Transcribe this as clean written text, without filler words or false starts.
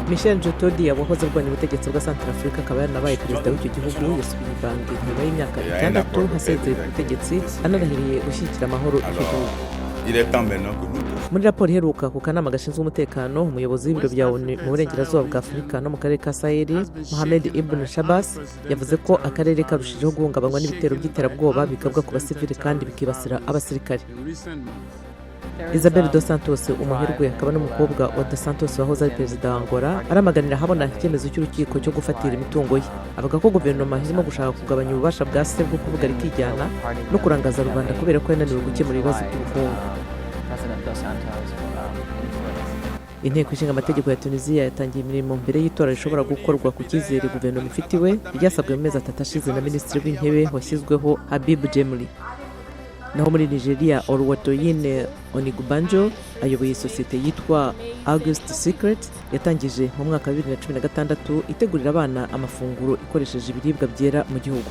Michel Djotodia wahoze arwanya ubutegetsi bwa Centrafrique akaba yaranabaye perezida w'icyo gihugu, yasubiye i Bangui nyuma y'imyaka 6 asezeye ku butegetsi, anarahiriye gushyigikira amahoro icyo gihugu. Il est temps maintenant que nous tous Muri raporo iheruka ku kanama gashinzwe umutekano, umuyobozi w'ibiro bya ONU mu burengerazuba bwa Afurika no mu karere ka Saheli, Mohamed Ibn Shabas, yavuze ko akarere karushijeho guhungabanywa n'ibitero by'iterabwoba bigabwa ku basivili kandi bikibasira abasirikare. Isabel Dos Santos, umuherwe akaba n'umukobwa wa Dos Santos wahoze ari perezida wa Angola, aramaganira ahabona icyemezo cy'urukiko cyo gufatira imitungo ye. Avuga ko guverinoma irimo gushaka kugabanya ububasha bwa se bwo kuvuga rikijyana no kurangaza rubanda kubera ko yananiwe gukemura ibibazo by'ubukungu. President Dos Santos influence. Inteko Ishinga Amategeko ya Tunisiya yatangiye imirimo mbere y'itora rishobora gukorwa ku cyizere guverinoma ifitiwe, ryasabwe mu mezi 3 ashize na minisitiri w'intebe washyizweho, Habib Jemli. Naho muri Nigeria, Oluwatoyin Onigbanjo ayoboye isosiyete yitwa August Secret yatangije mu mwaka wa 2016, itegurira abana amafunguro ikoresheje ibiribwa byera mu gihugu.